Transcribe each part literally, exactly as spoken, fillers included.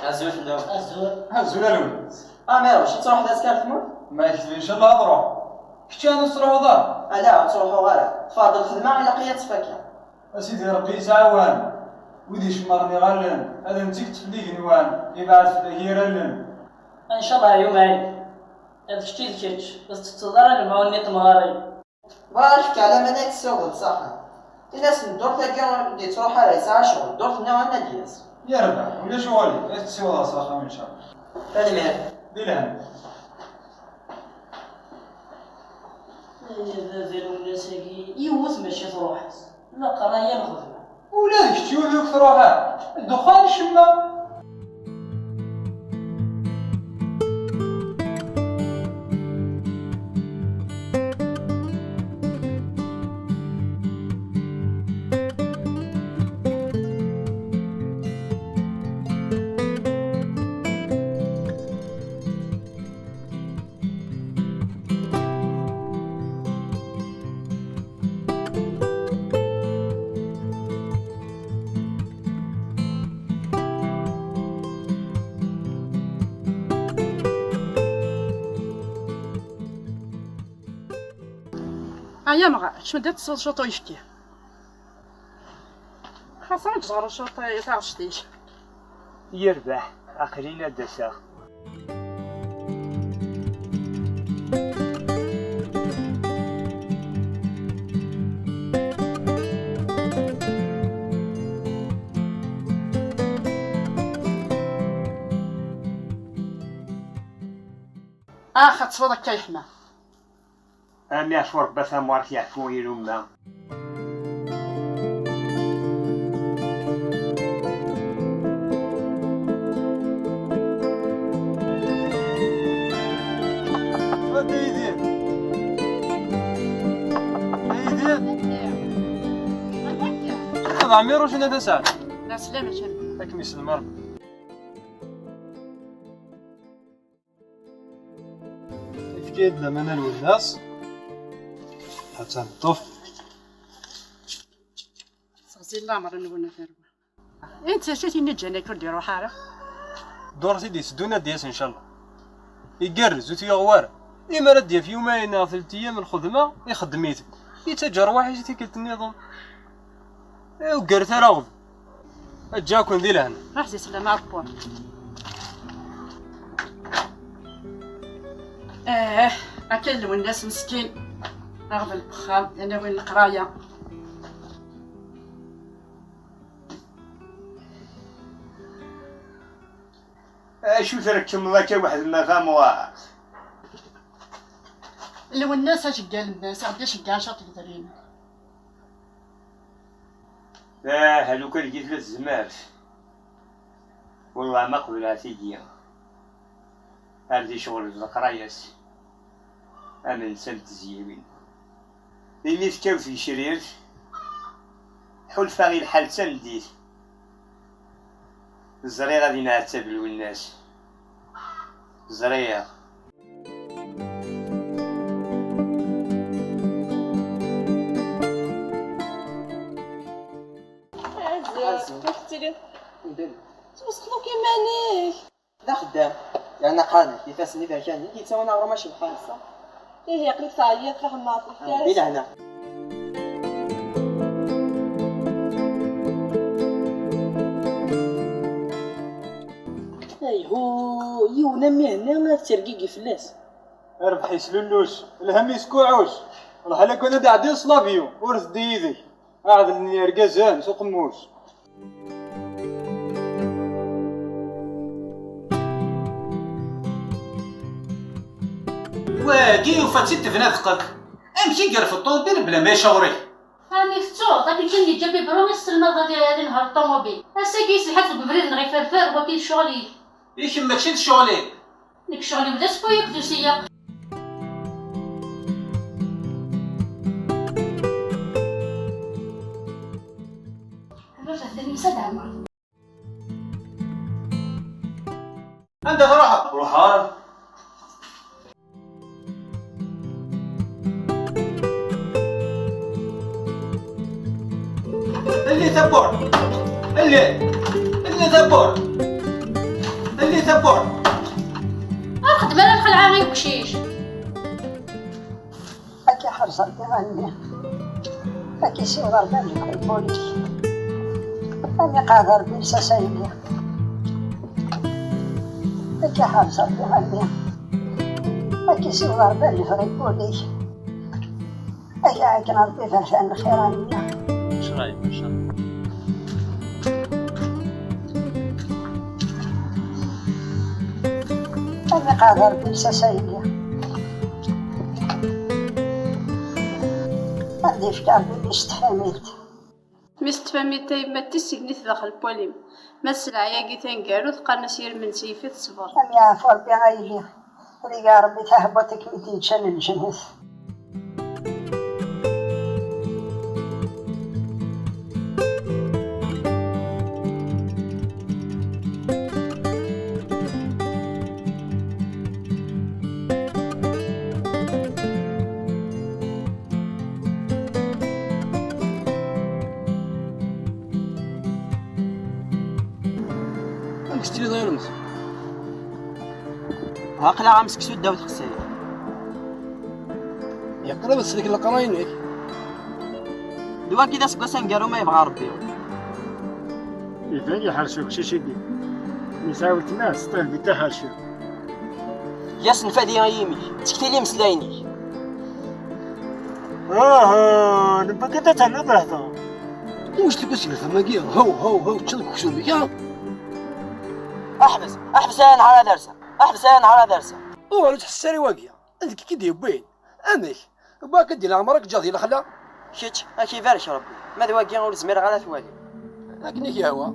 Azul fell-awen. Azul. Azul a Lewnis. Amiruc, ad truḥeḍ azekka ar tmurt? Ma yekteb, ncallah ad ruḥeɣ. Kečč ayen ur tettruḥuḍ ara? Ala, ur ttruḥuɣ ara. Tfeɣ-d lxedma, ilaq-iyi ad tt-fakkeɣ. A Sidi Ṛebbi yettɛawan. Wid icemmren iɣallen, ad ntikt fell igenwan, ibɛed fell-ak yir allen. Ncallah a Yumayen, d kečč i d kečč, ur tettetteḍ ara lemɛun-nni n temɣarin. Bɣiɣ ad k-fkeɣ laman ay tessiwḍeḍ s axxam. Ini-asen ddurt-agi ur d-yettruḥ ara, yesɛa ccɣel, ddurt-nni ad d-yas. Yerbeḥ, ulac uɣilif, ad t-ssiwḍeɣ s axxam, ncallah. Tanemmirt. Di lehna. Ay a baba Lwennas-agi, yiwet mačči truḥ-as. Leqraya n lxedma. Ula d kečč ur d-uk truḥ ara. Ddexxan, ccemma. Ay amɣar, kečč ma d-tesseḍ ciṭ uyefki. Xas ad ẓer ciṭ taɣect-ik. Yerbeḥ, aql-in ad d-aseɣ. Ax, ad tesweḍ akka yeḥma. Am yeɛfu Rebbi a tamɣart, yeɛfu i lumma. Anda Yidir? A Yidir? Ad ɛmiruc n At Asɛad. Ɛeslama-k. Ad kem-yesselm Rebbi. Efk-iyi-d laman a Lwennas. Atan ṭṭef. Seɣzi lamer n Lwennas a Lwennas. Inti acu tin iǧǧan akka ur d-iruḥ ara? Ddurt i d-iteddun ad d-yas, ncallah. Igerrez, ur t-yuɣ wara. Imi ara d-yaf Yumayen neɣ telt ayyam n lxedma, ixeddem-it. Yettaǧǧa rrwaḥ-is i tikkelt nniḍen. Eh, ur ggaret ara aɣbel. Ǧǧiɣ-ken di lehna. Ruḥ di sslam a Rebbi. Eh, akka Lwennas meskin. Aɣbel n wexxam, d anawi n leqraya. Acu trekmeḍ akka weḥd-m a tamɣart? Lwennas aceggal-nnes, ad ɣ-d-iceggeɛ ciṭ n yedrimen. Ah, a lukan git la tezmert. Wellah ma qebleɣ tigi. Ar di ccɣel d leqraya-s. Am netta n tezyiwin. Imi tekkaw tgecrirt, ḥulfaɣ i lḥal d tameddit. Ẓriɣ ad inɛettab Lwennas. Ẓriɣ. Azul. Azul. Amek tettiliḍ? Alhamdulillah. Tesmesxeḍ akk iman-ik. D axeddam. Yerna qqaren-ak ifassen iberkanen i d-yettawin aɣrum acebḥan. Ihi, aql-ik teɛyiḍ, fiḥel ma ɛṭiɣ. Di lehna. Ayhu, yiwen am Mhenni ad tergigi fell-as. Rrbeḥ yeslulluc, lhemm yeskuɛuc. Lḥal akk ad d-iɛeddi s l'avion, ur teddi yid-k. Aɛdel n yergazen s uqemmuc. Wagi yufa-tt-id tebna deqqeq. Amek i yerfed ṭumubil bla ma yecɣer-it? Ɛni tettuḍ? Akken kan yeǧǧa Bibru i tesselmadeḍ ad, ad inehher ṭumubil. Ass-agi yesselḥa-t deg ubrid-nneɣ iferfer, wagi d ccɣel-ik. I kemm mačči d ccɣel-im? Nekk ccɣel-iw d asefru akked useyyeq. Baba, d lmesad Ɛmer. Anda truḥeḍ? Ruḥeɣ ara. Lli tawwurt! Lli! Lli tawwurt! Telli tawwurt. Ur xeddem ara lxelɛa i uqcic. Akka ḥerz Ṛebbi a mmi. Akka isiweḍ Ṛebbi ad yefreq wul-ik. Am iqeɛɛed Ṛebbi lsas a yelli. Akka ḥerz Ṛebbi a mmi. Akka isiweḍ Ṛebbi ad yefreq wul-ik. Aya akken Ṛebbi berkan lxir a mmi. Ncallah, ncallah. Ad iqeɛɛed Ṛebbi lsas a yelli. Ad d-ifk Ṛebbi mmi-s n tḥamilt. Mmi-s n tḥamilt tayemmat tis segni-t daxel n walim. Ma d sselɛa-agi taneggarut, qqaren-as yir mensi yif-it ṣṣber. Am yeɛfu Ṛebbi a yelli. Ad ig Ṛebbi taḥbut akken i d-yeččan lǧennet. Amek tettiliḍ a Yelmes? Aql-aɣ am seksu ddaw txeṣṣayt. Yeqreb ad tsellek leqraya-inek. D wagi d aseggas aneggaru ma yebɣa Rebbi. Iban yeḥrec uqcic-agi. Yesɛa weltma-s teṭṭif di Dda Ḥacim. Yas nfadi i yimi-k, ttektil imeslayen-ik. Aha, nebɣa kan ad ternuḍ lehḍur. Iwacu tewwi seg lfam-agi? Haw, haw, haw, teččeḍ deg uksum-ik, ha? Ḥbes, ḥbes aya nehar ad rseɣ. Ḥbes aya nehar ad rseɣ. Uɣal ur ttḥessis ara i wagi. D nekk i k-id-yewwin. Amek? Wwa akka di leɛmer ad k-ǧǧeɣ di lexla? Kečč, ad k-ibarek Rebbi. Ma d wagi ur zmireɣ ara ad t-waliɣ. Akken i k-yehwa.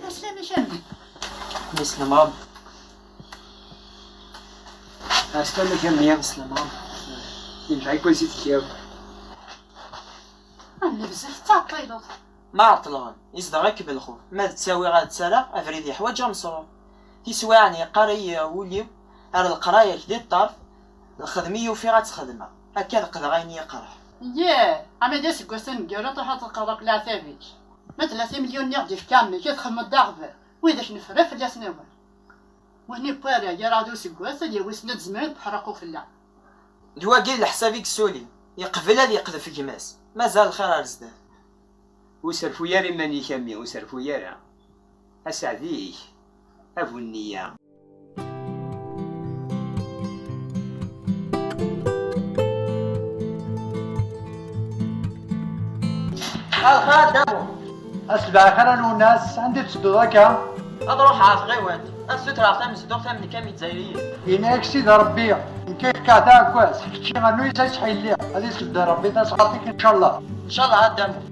Aslama-k a mmi. Yeslem Rebbi. Aslama-k a mmi, yeslem Rebbi. Yenfeɛ-ik wayes i tekkiḍ. A mmi, bezzaf tettɛeṭṭileḍ. Ma ɛeṭṭleɣ, izdeɣ-ik belxuf. Ma d ttawiɣ ad ttalaɣ, abrid yeḥwaǧ ameṣruf. Tiswiɛin yeqqar-iyi wul-iw, ar leqraya-k di ṭṭerf, lxedma i ufiɣ ad tt-xedmeɣ, akka ad qdeɣ ayen i yi-iqerḥen. Yah, ama d aseggas aneggaru ad truḥeḍ ad teqreḍ akk leɛtab-ik. Ma tella timelyun-nni i ɣ-d-ifka mmi-k ad txedmeḍ d aɣbel, widak nefra fell-asen awal. Win iwwi ara gar-aɣ d useggas ad yawi snat zemren ad d-ḥerreq ufella. D wagi d leḥsab i yessulin, yeqbel ad yeqdef gma-s, mazal lxir ar zdat. Ur serfu ara iman-ik a mmi, ur serfu ara. Aseɛdi-k, a bu nniya. Alxir a Dda Muḥ. A Sebɛa xir a Lwennas, anda i tettedduḍ akka? Ad ruḥeɣ ɣer tɣiwant, ad ssutreɣ tamezduɣt am nekk am Izzayriyen. Yenna-yak Sidi Ṛebbi, nekk i yefka taɛekkazt, kečči rnu-yas ad ttḥilliɣ, ad isbedd Ṛebbi tasɣart-ik, ncallah. Ncallah a Dda Muḥ.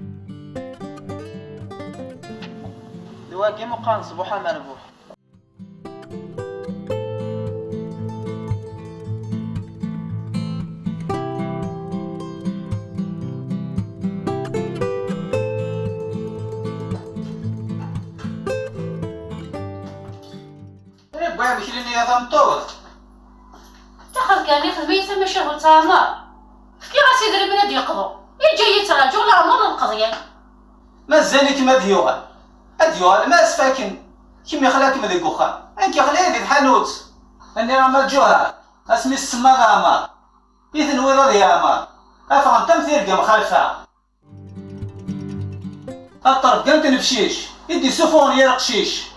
D wagi meqqar ṣbuḥ amerbuḥ. Rebbi amek lini a tameṭṭut? Ttaxer kan, ixdem-iyi tamacahut Ɛmer. Fkiɣ-as idrimen ad d-yeqḍu. Yeǧǧa-yi ttraǧuɣ leɛmer d lqeḍyan. Mazal-ikem ad d-yuɣal. Ad d-yuɣal ma as-faken. Kemm ixla-kem deg uxxam. Nekk ixla-yi di tḥanut. Nniɣ-am a Ǧuhar, asmi s-tsemmaḍ Ɛmer, i tenwiḍ ad yeɛmer? Afɣent am tirga mxalfa. A ṭṭergant n bcic i d-isufuɣen yir aqcic.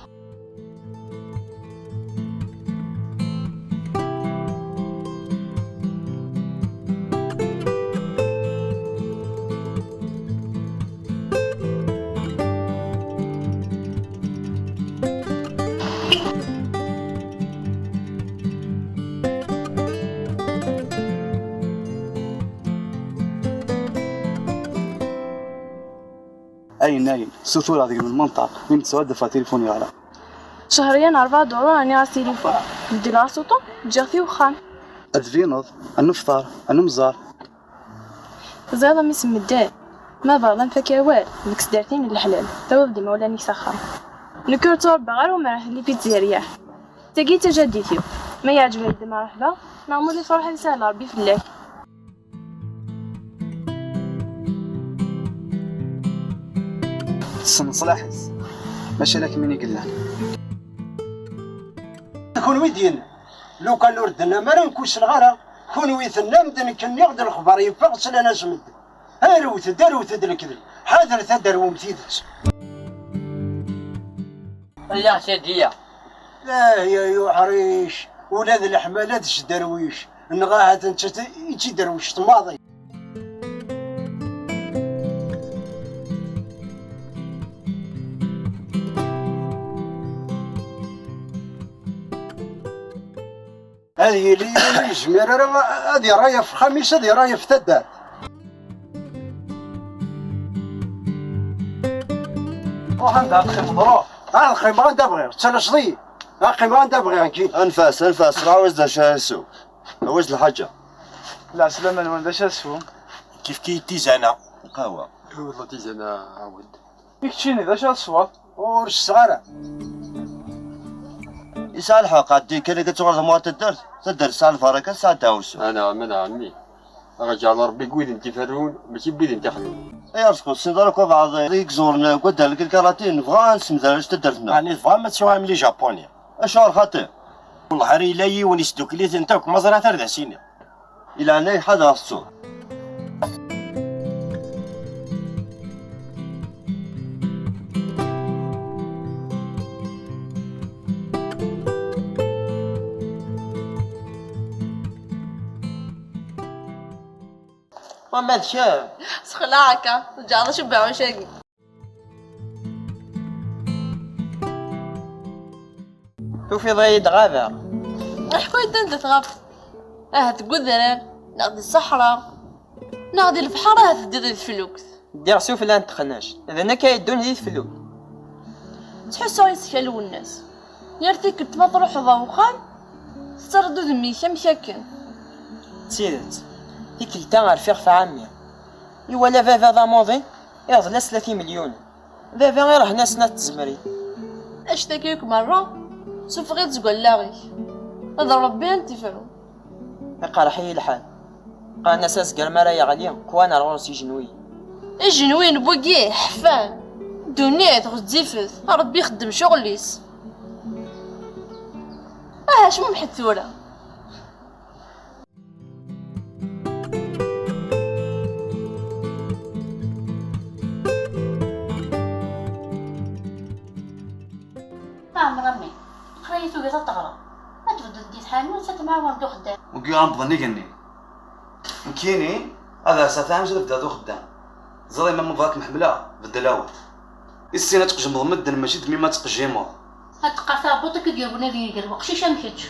Ayen, ayen, sutureɣ deg-m lmenṭaq, mi m-ttwaddef ɣer tilifun yeɣra. Cehriyan rebɛa duṛur rniɣ-as tilifun. Beddleɣ-as uṭu, ǧǧiɣ-t i wexxam. Ad tbineḍ, ad nefṭer, ad nemẓer. Teẓriḍ a mmi-s n medden, ma bɣiḍ ad nfak awal deg sdart-in n leḥlal, tawiḍ-d imawlan-ik s axxam. Nekk ur ttṛebbaɣ ara umraḥ n lipizirya. Tagi d tajaddit-iw. Ma yeɛǧeb-ak-d, mreḥba, neɣ ma ur, truḥ ad isahel Ṛebbi fell-ak. Tessen leṣlaḥ-is, mačči ala kemmini i yellan. Kunwi d-yenna, lukan ur d-tennam ara, nekk ur sleɣ ara. Kunwi tennam-d, nekk nniɣ-d, lexbar yeffeɣ, slan-as medden. Arwet-d, arwet-d lekdeb, ḥadret ad d-terwem tidet. Ay aɣ-tadiya. Ah, ya uḥric, ula d leḥmala d sderwic, neɣ ahat nettat i d tiderwect maḍi. Ad yili yiwen ur yezmir ara ad yerra ɣef uxxam-is, ad yerra ɣef taddart. Ruḥ anda ad teqqimeḍ, ruḥ. Ad qqimeɣ anda bɣiɣ, ttalaseḍ-iyi. Ad qqimeɣ anda bɣiɣ, nekkini. Anef-as, anef-as, ruḥ, awi-as-d acu ara yessew. Awi-as-d lḥaǧa. Lɛeslama-nwen, d acu ara teswem? Kifkif tizana, lqahwa. Wellah tizana, ɛawed. I keččini, d acu ara tesweḍ? Ur sseɣ ara. Yesɛa lḥeqq, ɛeddi kan akka, ad tuɣal d amɣar n taddart. Taddart tesɛa lbaraka, tesɛa ddeɛwessu. Anɛam, anɛam. Ad ɣ-iǧɛel Ṛebbi deg widen t-iferrun, mačči deg widen t-ixellun. Ay arezqi, ur tessineḍ ara akk abeɛḍ i iẓuren deg waddal deg lkaraṭi, nebɣa ad nessemder taddart-nneɣ. Ɛni tebɣam ad tuɣalem d ijapuni? Acuɣer xaṭi? Wellah, ar yella yiwen isdukkel-iten akk, ma ẓriɣ-t ar d as-iniɣ. I leɛnaya-k, ḥader ad tettuḍ. Wama d kemm. Sexlaɛek, teǧǧɛeḍ acu beɛɛuc-agi. Tufiḍ-iyi-d ɣabeɣ. Ḥku-yi-d anda tɣabeḍ. Ahat deg udrar, neɣ di ṣṣeḥra, neɣ di lebḥer, ahat teddiḍ di teflukt. Ddiɣ sufella n teqnact, d nekk ay yeddun di teflukt. Ttḥussuɣ yes-k a Lwennas. Yal tikkelt ma truḥeḍ ɣer uxxam, tettarraḍ udem-ik amek akken. D tidet, tikkelt-a rfiɣ ɣef ɛemmi. Iwala baba d amuḍin, ireḍel-as tlata imelyunen. Baba irhen-asen at tzemrin. Anect-agi akk merra, sufeɣ-it seg wallaɣ-ik. D Ṛebbi ara t-ifrun. Iqerḥ-iyi lḥal. Qqaren-as azger mi ara yeɣli, kwan ar ɣur-s ijenwiyen. Ijenwiyen n wigi ḥfan. Ddunit ɣezzifet. Ṛebbi ixeddem ccɣel-is. Aha, cmumḥet tura. Ɛmer a mmi, aql-iyi tugiḍ ad teɣreḍ. Ad tbeddeḍ di tḥanut, ad temɛawaneḍ uxeddam. Ur yuɣ amḍan igenni. Nekkini, ad as-afham ad bdiɣ d uxeddam. Ẓriɣ ma mebɣa ad kem-ḥemmleɣ, beddel awal. Issin ad tqejjmeḍ medden, mačči d mmi ma tqejjimeḍ. Ad teqqar taɛebbuṭ i k-id-yewwin ad yegger weqcic am kečč.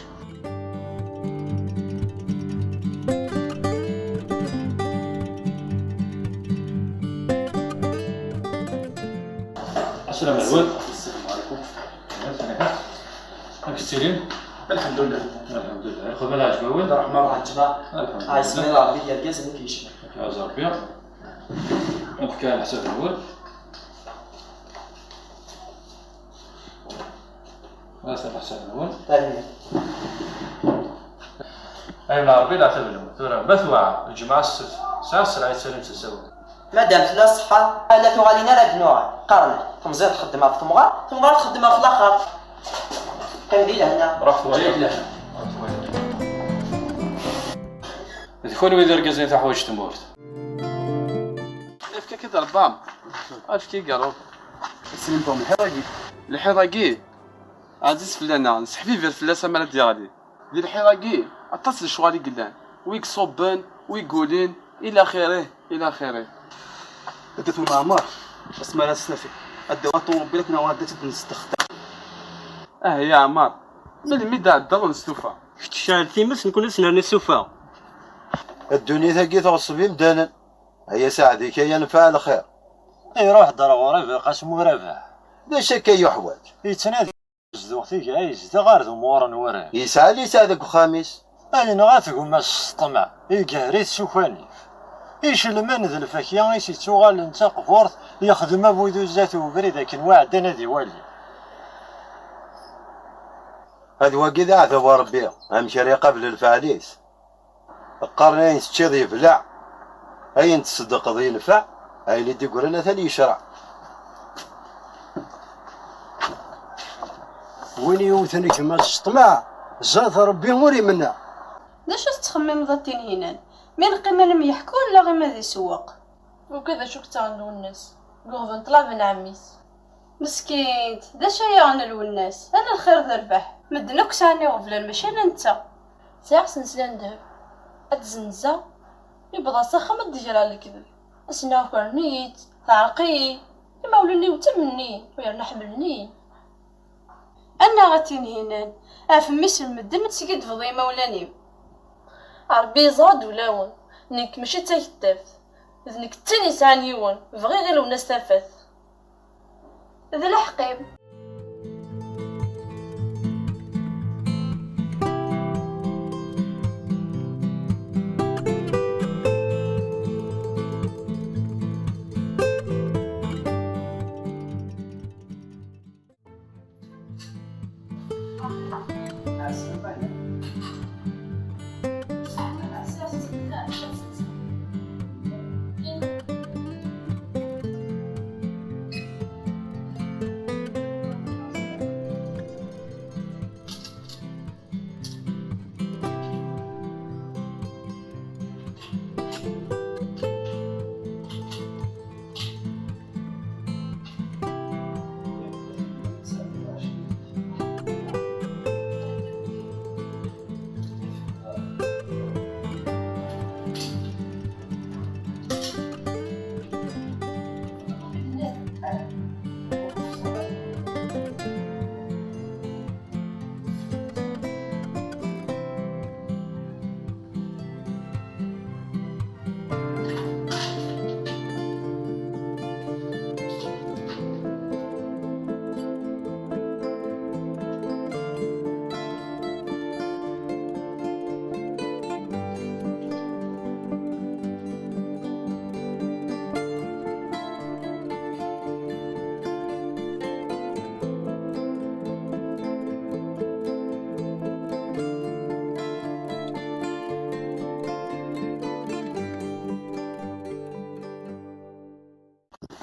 Assalam alaikum. Assalam alaikum. Amek tettilim? Alḥemdulillah. Alḥemdulillah. Lxedma teɛǧeb-awen? Ṛṛeḥma ṛeḥma. Alḥemdulillah. Ɛziz Ṛebbi, d argaz amek yecbeḥ. Ɛziz Ṛebbi. Ad fkeɣ leḥsab-nwen. Ad fkeɣ leḥsab-nwen. Tanemmirt. Ay mla Ṛebbi leɛtab-nwen. Tura ma tewɛer lǧemɛa s ssebt, sɛiɣ sselɛa yettalim s asawen. Madam tella ṣṣeḥḥa, ala tuɣalin ara d-nuɣal. Qqaren temẓi txeddem ɣef temɣer, temɣer txeddem ɣef laxert. Qqim di lehna. Ruḥ twaliḍ. D kunwi d irgazen i tuḥwaǧ tmurt. Efk-ak-id Ṛebbi, efk i igerruḍ. Slim Tom, lḥiḍ-agi. Lḥiḍ-agi, ɛziz fell-aneɣ, nesseḥbibir fell-as amar ad d-yeɣli. Di lḥiḍ-agi, aṭas n lecɣal i yellan, wi iṣubben, wi yulin, ila xirih, ila xirih. Dda Meɛmer, asmi ara s-naf, ad d-awiɣ ṭumubil akken ad tt-id-nessexdem. Ah ya Ɛmer, melmi d-ɛeddaɣ ur nestufa? Kečč tecɛel times, nekkni ur s-nerni ssufa. Ddunit-agi tɣeṣṣeb imdanen. Ay asaɛdi-k, ay anfeɛ lxir. Iruḥ-d ar ɣur-i, bɣiɣ asmu rabeḥ. D acu akka yuḥwaǧ? Yettnadi zduɣ tigay, yezdeɣ ar d umɣur n wurar. Yesɛa liseɛ deg uxxam-is. Ay nɣa tgumma s ṭṭmeɛ, iger-it s ukani. Icelman d lfakya i s-ittuɣalen d taqburt, yexdem abuduz zdat ubrid akken wa ɛeddan ad iwali. Ad wagi d aɛdaw n Ṛebbi, amek ara iqabel lfeɛl-is? Qqaren ayen teččiḍ yebleɛ, ayen tṣeddqeḍ yenfeɛ, ayen i d-iggran atan yecreɛ. Win yewten gma s ṭṭmeɛ, zdat Ṛebbi ur imenneɛ. D acu tettxemmimeḍ a Tinhinan? Mi neqqim ad nemyeḥku neɣ imi ad isewweq? Ugad acu yettaɣen Lwennas deg uɣbel n ṭṭlaba n ɛemmi-s. Meskint, d acu ay yeɣen Lwennas? Ala lxir d rrbeḥ. Medden akk sɛan iɣeblan, mačči ala netta. Sɛiɣ snesla n ddheb. Ad t-zzenzeɣ, yewweḍ-as s axxam ad d-greɣ lekdeb. Ass-nni ukren-iyi-tt, teɛreq-iyi. Imawlan-iw ttamnen-iyi, u yerna ḥemmlen-iyi. Annaɣ a Tinhinan, ɣef mmi-s n medden ad teskiddbeḍ i yimawlan-im. Ṛebbi yeẓra-d ulawen, nekk mačči d taktabt. D nekk d tin yesɛan yiwen, bɣiɣ i Lwennas tafat. D leḥq-im.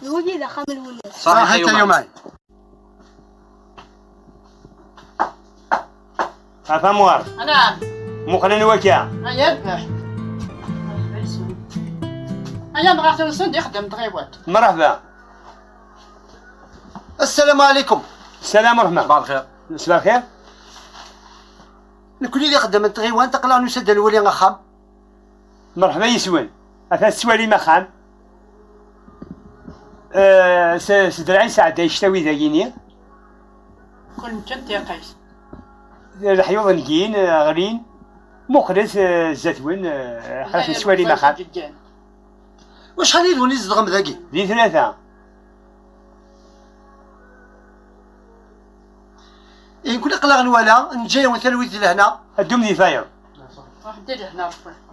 D wagi i d axxam-nwen. Ṣaḥit a Yuman. A Tamwar. Anɛam. Muqel anwa akka. Aya rbeḥ. Aya mɣar-ten-sen d ixeddam n tɣiwant. Mṛeḥba. Assalamu ɛlikum. Salam ṛeḥma. Ṣbaḥ lxir. Ṣbaḥ lxir. Nekni d ixeddam n tɣiwant, aql-aɣ nusa-d ad nwali axxam. Mṛeḥba yes-wen. Atan tettwalim axxam. Eh, s, s draɛ i nesɛedday cctawi dagini. Kul nekkan tiqayt. Leḥyuḍ ngin, eh, ɣlin. Muqlet, eh, zdat-wen, eh, ḥaca tettwalim axxam. Wacḥal yid-wen i tzedɣem dagi? Di tlata. Ihi, kul aql-aɣ nwala, neǧǧa-yawen talwit d lehna. Ad dum di tayeḍ. Ruḥ di lehna, Rebbi.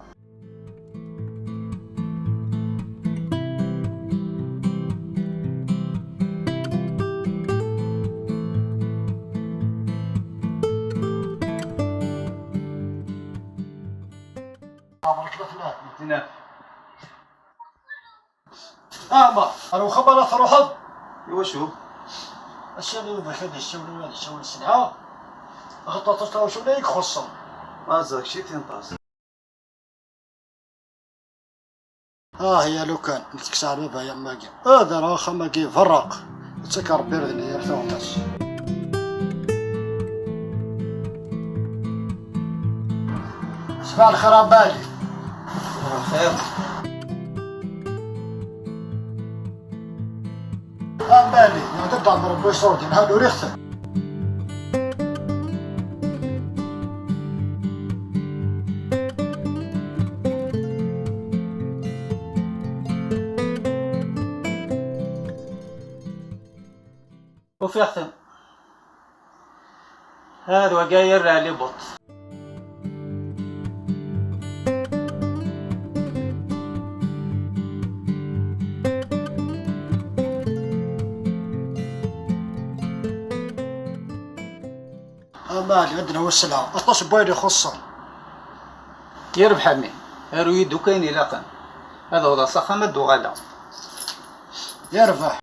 Ɛmer, ar uxxam ara truḥeḍ? Iwacu? Ass-a baba-k ad yessawel, ad yessawel sselɛa, axaṭer aṭas n tɣawsa i ixuṣṣen. Ma ẓer kečč i tinṭas. Ah ya lukan, nekk kkseɣ baba ya magi. Ad ara axxam-agi iberreq. Ittak Rebbi irden yir tuɣmas. Ṣbaḥ lxir a Bali. Ṣbaḥ lxir. A Bali, iɛedda-d Ɛmer n Buṣurdin, ha uriɣ-ten. Ufiɣ-ten. Hada wagi yerra libuṭ. Ama ɛli, ad d-nawi sselɛa. Aṭas n wayen ixuṣṣen. Yerbeḥ a mmi, aru-yi-d akk ayen ilaqen. Ad awḍeɣ s axxam ad d-uɣaleɣ. Yerbeḥ.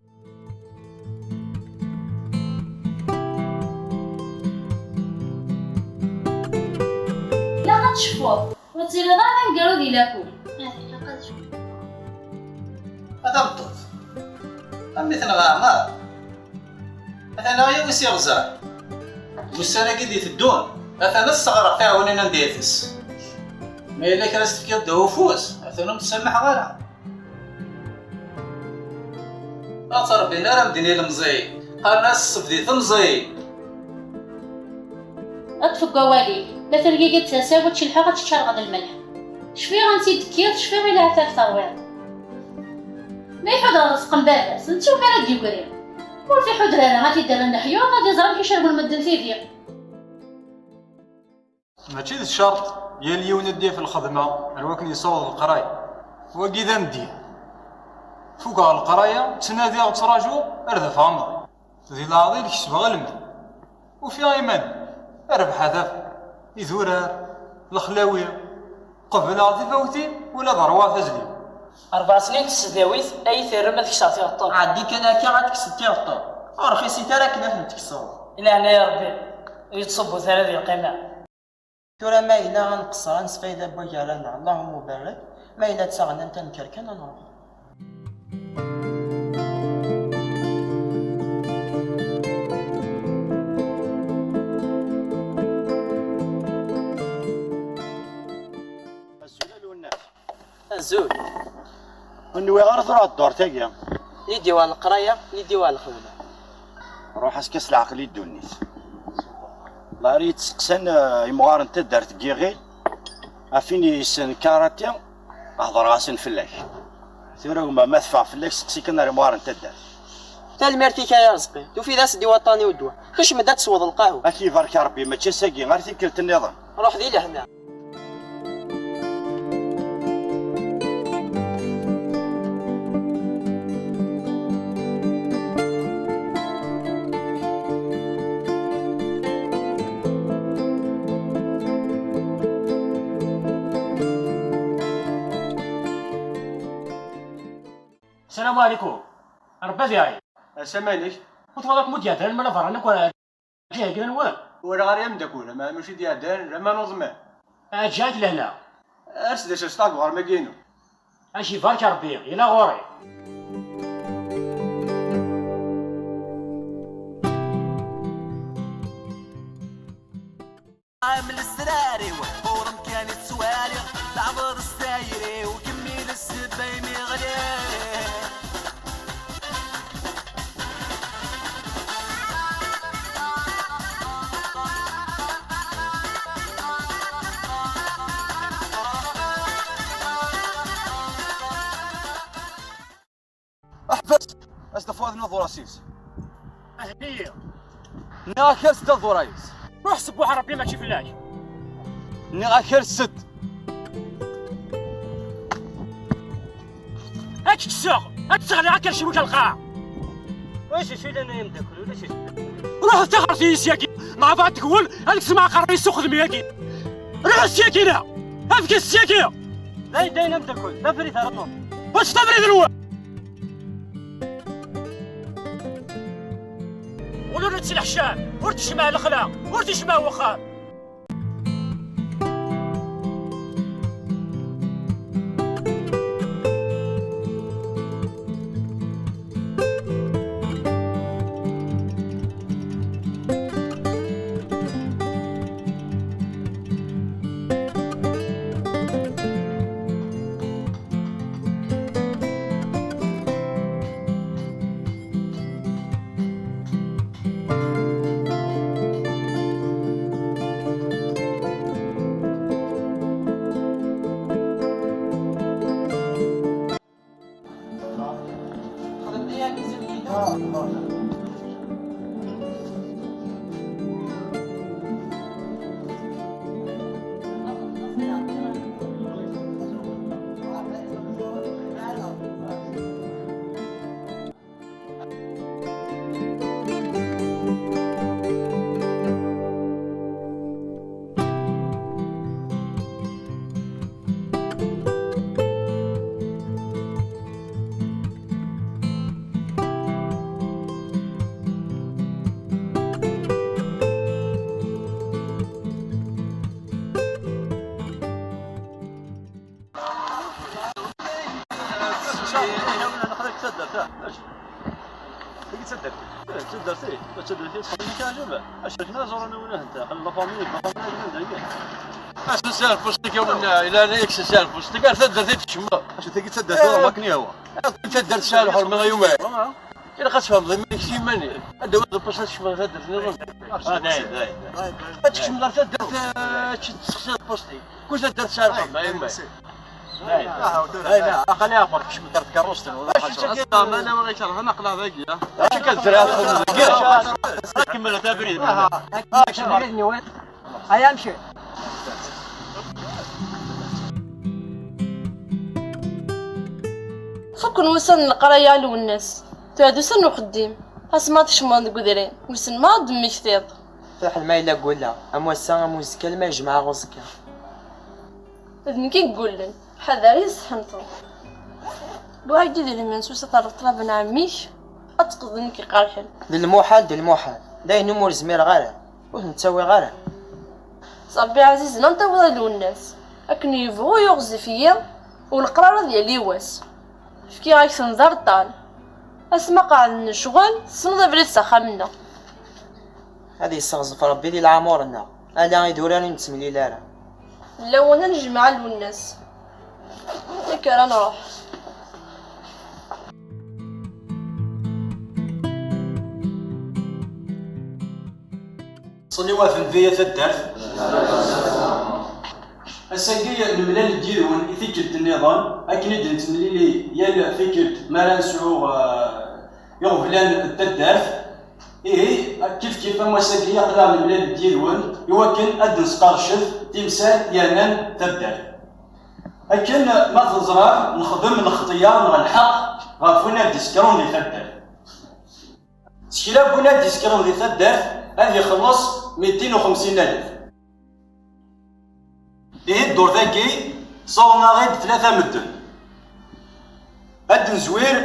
Ilaq ad tecfuḍ, ur tettiliḍ ara d aneggaru di lakul. Ah, ilaq ad cfuḍ. A tameṭṭut, a mmi-tneɣ Ɛmer, atan aɣ-yawi s iɣzer. Ussan-agi d-iteddun, atan ad sseɣreɣ tiɛwinin anda itess. Ma yella kra s-tefkiḍ ddaw ufus, atan ur m-ttsamaḥeɣ ara. Ad tt-ṛebbin ara medden ilemẓiyen, qqaren-as ṣṣeb di temẓi. Ṭṭef deg wawal-ik, ma tergigi-d tasa-w ad tt-celḥeɣ ad tt-ččareɣ d lmelḥ. Cfiɣ ansi d-tekkiḍ, cfiɣ i leɛtab terwiḍ. Ma iḥuder ṛezq n baba-s, netta umi ara d-yegri. Ur t-iḥuder ara ad t-id-rren leḥyuḍ, ad iẓer amek i cerrwen medden tidi. Mačči d ccerṭ yal yiwen ad d-yaf lxedma ar wakken yessaweḍ leqraya. Wagi d amedya. Fugeɣ leqraya, ttnadiɣ, ttrajuɣ ar d afeɣ amɣid. Di leɛḍil kesbeɣ almad. Ufiɣ iman-iw, rrbeḥ ad afeɣ idurar, lexlawi, qebleɣ tifawtin ula d ṛwaɣ tazliwt. Ṛebɛa snin n tesdawit ay terrem ad kkseɣ tiɣeṭṭen. Ɛeddi kan akka ad tekkseḍ tiɣeṭṭen. Ur rxisit ara akken ad tent-tekkseḍ. I leɛnaya Ṛebbi, ur yettṣubbut ara di lqima. Tura ma yella ad nqeṣṣer ad nesfayda n wagar-a neɣ Allahumma ubarek, ma yella d taɣennant ad nekker kan ad nruḥ. Azul a Lwennas. Azul. Ur nwiɣ ara truḥ ddurt-agi. Nidi war leqraya, nidi war lxedma. Ruḥ-as kan s leɛqel i ddunit. Lari yettseqsan eh, imɣaren n taddart n Yiɣil, ɣef win yessen karati, hedreɣ-asen fell-ak. Tura gma ma teffeɣ fell-ak seqsi kan ar imɣaren n taddart. Tanemmirt-ik ay Arezqi, tufiḍ-as-d i waṭṭan-iw ddwa. Kecm-d ad tesweḍ lqahwa. Ad k-ibarek Rebbi, mačči ass-agi, ar tikkelt nniḍen. Ruḥ di lehna. Ssalamu ɛlikum. Rebbi ad iɛin. Ass amaneg. Ur twalaḍ akk mud yeɛdan mala berran akk. Ǧiha gren wa? Walaɣ ara ameddakel, ama mačči d-iɛeddan, d aman uẓman. Ɛeǧǧiɣ-ak lehna. Ars d acu s taɣerma-agi-inu. Aci barka Rebbi, yella ɣur-i. Am lesrar-iw, ɣur-m kan i ttwaliɣ, teɛbeḍ s tayri-w, kemmil ssebba imi ɣliɣ. Ḥbes! As-d ɣef waḍ-nni ad ḍurasis. Ahliya! Nniɣ-ak as-d ad ḍurayes. Ruḥ sebbuḥ Rebbi mačči fell-ak. Nniɣ-ak ers-d. Ad k-kkseɣ, ad k-sseɣliɣ akerciw-ik ar lqaɛa. Ulac acu yellan ay ameddakel, ulac acu. Ruḥet taɣert-iyi syagi, neɣ bɣa tegwel, ad ksem aqerru-is s uxedmi-agi. Ruḥet syagi-na! Afk-as syagi! Dayen dayen ameddakel, d abrid ara truḥ. Ur tettafrid nwen! Ula ur nettleḥcam, ur tejmeɛ lexla, ur tejmeɛ wexxam. Taddart-is xedmen-k aɛjeb. Acu akken ad ẓuren awinah n taxel, la famille, la famille, akken ad dagi. Asensi ar Pusṭik, a winna, ila ala yak sensi ar Pusṭik, ar taddart i d-tkecmeḍ. Acu tagi d taddart, eh, wakken ihwa. Akken taddart tesɛa lḥerma, ay umar. Ilaq ad tfehmeḍ iman-ik s yiman-ik. Ad d-tawiḍ lpus ad tkecmeḍ ar taddart nniḍen. Ah, dayen, dayen, dayen. Ad tkecmeḍ ar taddart, eh, ad tessexsiḍ Pusṭik. Kul taddart tesɛa lḥerma, ay umar. Aql-i ɛebber kecmet ar tkeṛṛust-nwen. Acu kan tura ad xedmeɣ dagi. Acu kan tura ad xedmeɣ dagi. Kemmlet abrid. Aya amcir. Fukken wussan n leqraya a Lwennas. Tura d ussan n uxeddim. Asma tkecmeḍ deg udrim, wissen ma ad d-temmektiḍ. Fiḥel ma yella gulleɣ, am wass-a am uzekka, alma yejmeɛ uẓekka. D nekk i yegullen, ḥader i tesḥemteḍ. Wagi d lmens usa terreḍ ṭṭlaba n ɛemmi-k, ad teqqleḍ d nekk iqerḥen. D lmuḥal, d lmuḥal, d ayen umi ur zmireɣ ara, ur ten-ttawiɣ ara. S Ṛebbi ɛzizen, anta wiḍ a Lwennas, akken yebɣu yuɣzif-iyi, u leqrar ad yali wass. Fkiɣ-ak-ten d areṭṭal. Asma qeɛden lecɣel, tessneḍ abrid s axxam-nneɣ. Ad yesseɣzef Ṛebbi di leɛmur-nneɣ, ala idurar ur nettemlil ara. D lawan ad nejmeɛ a Lwennas. Yak ara nruḥ. Ṣṣliwat n di a taddart. Ass-agi nemlal-d yid-wen i tikkelt nniḍen, akken i d-nettemlili yal tikkelt mi ara nesɛu, eh, iɣeblan n taddart. Ihi, kif kif am wass-agi aql-aɣ nemlal-d yid-wen i wakken ad d-nesqercef timsal yernan taddart. Akken ma teẓram, nexdem lxeṭya neɣ lḥeqq ɣef win ad d-isekren di taddart. Sekla n win ad d-isekren di taddart ad ixelleṣ mitin u xemsin alef. Ihi ddurt-agi sawḍen-aɣ-id tlata medden. Ad d-nezwir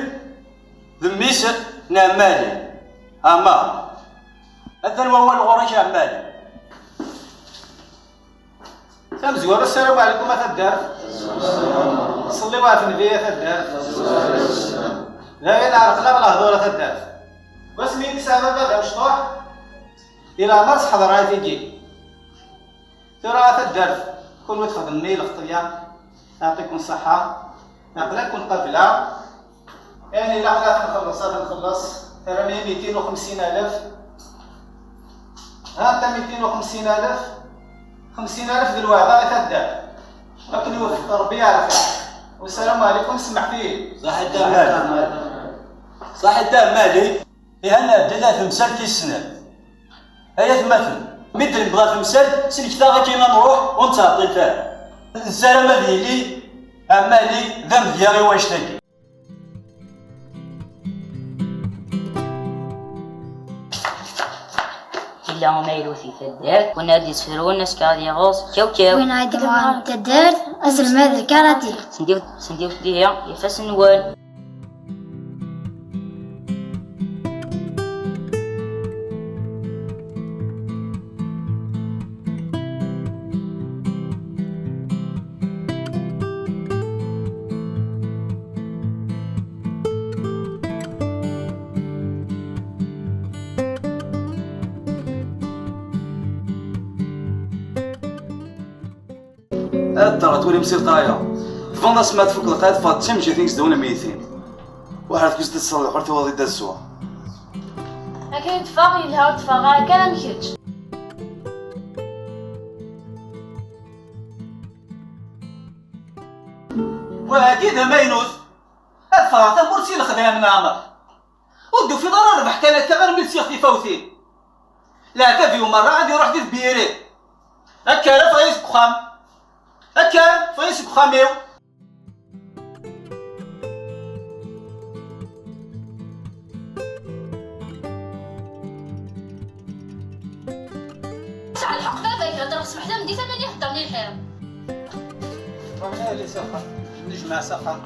d mmi-s n Ɛemmali, Ɛmar. Atan wawal ɣur-k a Ɛemmali. Tamezwarut, ssalamu ɛlikum a taddart. Ṣelliw ɣef nnbi a taddart. D ayen ɛerqen-aɣ lehdur a taddart. Wasmi i yesɛa baba d amecṭuḥ, di leɛmer seḥḍer ay tigi. Tura a taddart, kunwi txedmem-iyi lxeṭya, yeɛṭikum ṣṣeḥḥa, aql-aken qabla, ayen ilaq ad t-nxelleṣ, ad t-nxelleṣ, terram-iyi mitin u xemsin alef, ha anta mitin u xemsin alef, xemsin alef d lweɛda a taddart, akken iweffeq Ṛebbi yeɛref. Wassalamu ɛlikum, semmḥet-iyi. Ṣaḥit a Mali. Ṣaḥit a Mali. Ihi ad nɛeddi ar temsalt tis snat. Ay atmaten, mi d-newweḍ ɣer temsalt, sellket-aɣ akin ad nruḥ, ur nettɛeṭṭilet ara. Nessaram ad yili Ɛemmali d amedya i wannect-agi. Yella umayluf di taddart, win ad d-yesferwun askar ad yeɣeẓ, kaw kaw. Win ad d-yesferwun taddart, aselmad n karati. Sendiwt, sendiwt dihi ifassen-nwen. Ad ddreɣ twalim si lqaya. Tbanḍ asma tfuk lqaya teffeɣ d timejjatin i yesdawen am yitin. Waḥed kuz d-tesseḍ lḥur tiwaḍ-id ad sweɣ. Akken i d-teffeɣ yelha, ur d-teffeɣ ara kan am kečč. Wagi d amaynut. Ad ffɣeɣ tamurt si lexdam n Ɛmer. Ur d-tufiḍ ara rrbeḥ kan akka armi lsiɣ tifawtin. Leɛtab-iw merra ad iruḥ di tbiri. Akka ara ffɣeɣ seg uxxam. Akka ffɣeɣ seg uxxam-iw. Sɛa lḥeqq baba, ihedder ṣṣbeḥ tameddit aman ihedder di lḥiḍ. Ruḥ nali s axxam, nejmeɛ s axxam.